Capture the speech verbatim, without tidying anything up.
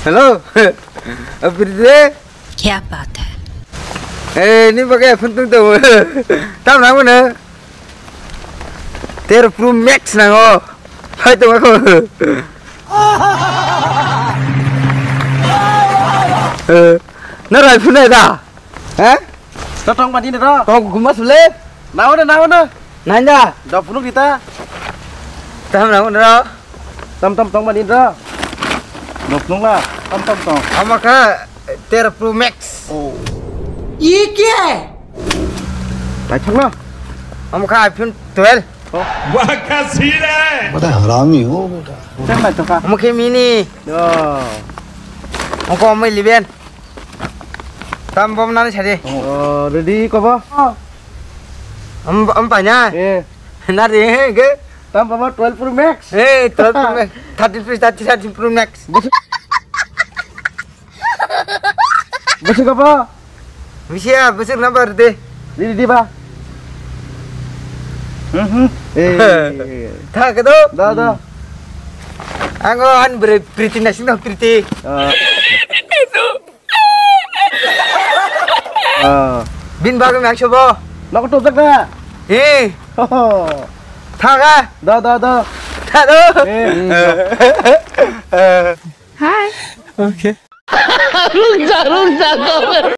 Hello. Abirde. Kya baat hai? Eh, ni bagai phone tung tu. Tam na mana? Tero Pro Max nango. Hai to ko. Eh, na rai phone da. Eh? To tong mani ro. Tong guma sule. Nawa na, nawa na. Nanda. Do phunuk dita. Tam nawa na ro. Tam tam tong mani ro. Do phunuk la. Tam tam tong. Ama kha tero Pro Max. Oh. Ye kya hai? Lai thang na. Ama kha iPhone twelve. Oh. Wah, kya scene hai? Bada harami ho beta. Tam bai to ka. Ama khe mini. Do. Ama kha ama eleven. Tam bom nani sadi. Oh, ready kobo? Am, am panya. Eh. Nari, eh, ke? Tam baba twelve Pro Max. Eh, twelve Pro Max. Thirteen Pro, thirteen, thirteen Pro Max. Busu-, busu kobo? Busu ya, busu number de. Ready, ready ba? Mhm. Eh. Tha ke do? Da, da. Ango han bre-, Priti nasing do, Priti. Ah. Ah. Bin bagwi mangso bo. Nogo topjak da? Eh. Ho, ho. Thaga. Da, da, da. Tha do. Eh. Eh. Hi. Okay. Ruk ja, ruk ja,